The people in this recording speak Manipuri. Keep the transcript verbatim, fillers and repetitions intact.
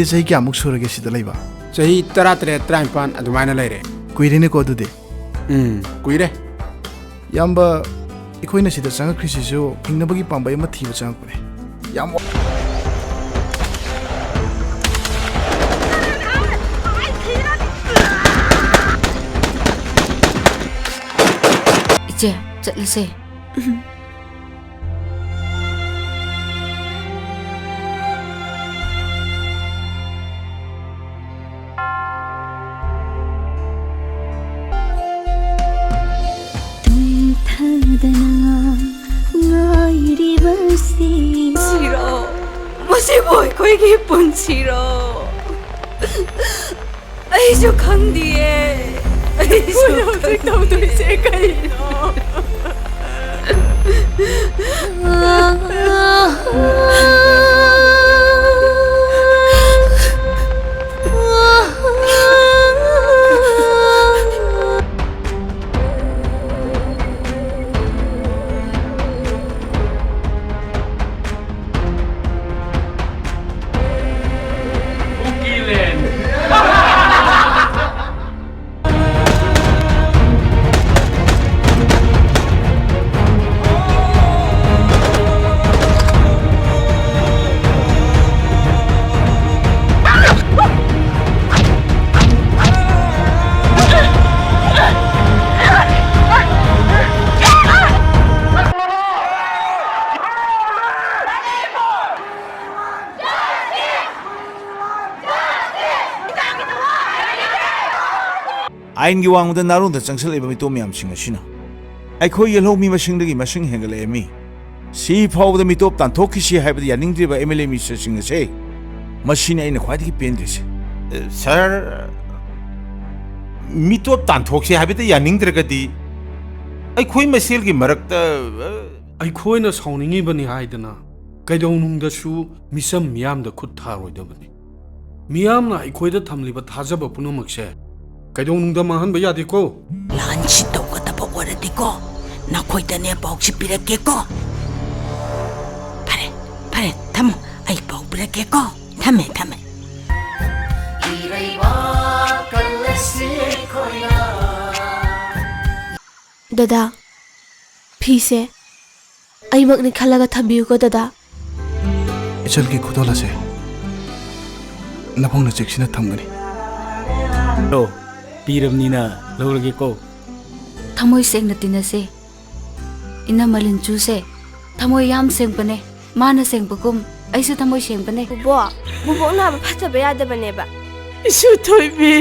ꯆꯍꯤ ꯀꯌꯥꯃꯨꯛ ꯁꯨꯔꯒꯦ ꯁꯤꯗ ꯂꯩꯕ? ꯆꯍꯤ ꯇꯔꯥꯇꯔꯦꯠ, ꯇꯔꯥꯅꯤꯄꯥꯟ ꯑꯗꯨꯃꯥꯏꯅ ꯂꯩꯔꯦ꯫ ꯀꯨꯏꯔꯦꯅꯦꯀꯣ ꯑꯗꯨꯗꯤ꯫ ꯎꯝ, ꯀꯨꯏꯔꯦ꯫ ꯏꯌꯥꯝꯕ, ꯑꯩꯈꯣꯏꯅ ꯁꯤꯗ ꯆꯪꯉꯛꯈ꯭ꯔꯤꯁꯤꯁꯨ ꯍꯤꯡꯅꯕꯒꯤ ꯄꯥꯝꯕꯩ ꯑꯃ ꯊꯤꯕ ꯆꯪꯉꯛꯄꯅꯦ꯫ ꯌꯥꯝ ꯋꯥ- ꯏꯆꯦ, ꯆꯠꯂꯁꯦ꯫ ꯇꯨꯝꯊꯗꯅ ꯉꯥꯏꯔꯤꯕꯁꯤ ꯁꯤꯔꯣ? ꯃꯁꯤꯕꯨ ꯑꯩꯈꯣꯏꯒꯤ ꯄꯨꯟꯁꯤꯔꯣ? ꯑꯩꯁꯨ ꯈꯪꯗꯤꯌꯦ꯫ ꯑꯩꯁꯨ ꯑꯩꯈꯣꯏꯅ ꯍꯧꯖꯤꯛ ꯈꯪꯗꯤꯌꯦ꯫ ꯇꯧꯗꯣꯏꯁꯦ ꯀꯩꯅꯣ? ꯑꯥꯏꯟꯒꯤ ꯋꯥꯡꯃꯗ ꯅꯥꯔꯣꯟꯗ ꯆꯪꯁꯤꯜꯂꯛꯂꯤꯕ ꯃꯤꯇꯣꯞ ꯃꯌꯥꯝꯁꯤꯡ ꯑꯁꯤꯅ ꯑꯩꯈꯣꯏ ꯌꯦꯜꯍꯧꯃꯤ ꯃꯁꯤꯡꯗꯒꯤ ꯃꯁꯤꯡ ꯍꯦꯟꯒꯠꯂꯛꯂꯦ꯫ ꯁꯤ ꯐꯥꯎꯕꯗ ꯃꯤꯇꯣꯞ ꯇꯥꯟꯊꯣꯛꯈꯤꯁꯤ ꯍꯥꯏꯕꯗ ꯌꯥꯅꯤꯡꯗ꯭ꯔꯤꯕ ꯑꯦꯝ ꯑꯦꯜ ꯑꯦ ꯃꯤꯅꯤꯁꯇꯔꯁꯤꯡ ꯑꯁꯦ, ꯃꯁꯤꯅꯤ ꯑꯩꯅ ꯈ꯭ꯋꯥꯏꯗꯒꯤ ꯄꯦꯟꯗ꯭ꯔꯤꯁꯦ꯫ ꯁꯥꯔ, ꯃꯤꯇꯣꯞ ꯇꯥꯟꯊꯣꯛꯁꯤ ꯍꯥꯏꯕꯗ ꯌꯥꯅꯤꯡꯗ꯭ꯔꯒꯗꯤ ꯑꯩꯈꯣꯏ ꯃꯁꯦꯜꯒꯤ ꯃꯔꯛꯇ, ꯑ, ꯑꯩꯈꯣꯏꯅ ꯁꯥꯎꯅꯤꯡꯉꯤꯕꯅꯤ ꯍꯥꯏꯗꯅ ꯀꯩꯗꯧꯅꯨꯡꯗꯁꯨ ꯃꯤꯆꯝ ꯃꯤꯌꯥꯝꯗ ꯈꯨꯠ ꯊꯥꯔꯣꯏꯗꯕꯅꯤ꯫ ꯃꯤꯌꯥꯝꯅ ꯑꯩꯈꯣꯏꯗ ꯊꯝꯂꯤꯕ ꯊꯥꯖꯕ ꯄꯨꯝꯅꯃꯛꯁꯦ ꯀꯩꯗꯧꯅꯨꯡꯗ ꯃꯥꯡꯍꯟꯕ ꯌꯥꯗꯦꯀꯣ꯫ ꯂꯥꯟꯁꯤ ꯇꯧꯒꯗꯕ ꯑꯣꯏꯔꯗꯤꯀꯣ, ꯅꯈꯣꯏꯗꯅꯦ ꯄꯥꯎꯁꯤ ꯄꯤꯔꯛꯀꯦꯀꯣ꯫ ꯐꯔꯦ, ꯐꯔꯦ, ꯊꯝꯃꯣ, ꯑꯩ ꯄꯥꯎ ꯄꯤꯔꯛꯀꯦꯀꯣ꯫ ꯊꯝꯃꯦ, ꯊꯝꯃꯦ꯫ ꯗꯗꯥ, ꯐꯤꯁꯦ ꯑꯩꯃꯛꯅꯤ ꯈꯜꯂꯒ ꯊꯝꯕꯤꯌꯨꯀꯣ ꯗꯗꯥ꯫ ꯏꯆꯜꯒꯤ ꯈꯨꯗꯣꯜ ꯑꯁꯦ ꯅꯕꯨꯡꯅ ꯆꯦꯛꯁꯤꯟꯅ ꯊꯝꯒꯅꯤ꯫ ꯂꯣ, ꯄꯤꯔꯕꯅꯤꯅ ꯂꯧꯔꯒꯦꯀꯣ꯫ ꯊꯃꯣꯏ ꯁꯦꯡꯅ ꯇꯤꯟꯅꯁꯦ꯫ ꯏꯅꯝꯃ ꯂꯤꯟꯆꯨꯁꯦ ꯊꯃꯣꯏ ꯌꯥꯝ ꯁꯦꯡꯕꯅꯦ꯫ ꯃꯥꯅ ꯁꯦꯡꯕꯒꯨꯝ ꯑꯩꯁꯨ ꯊꯃꯣꯏ ꯁꯦꯡꯕꯅꯦ꯫ ꯕꯨꯕꯣꯛ, ꯕꯨꯕꯣꯛ ꯅꯥꯕ ꯐꯠꯇꯕ ꯌꯥꯗꯕꯅꯦꯕ꯫ ꯏꯁꯨ ꯊꯣꯏꯕꯤ꯫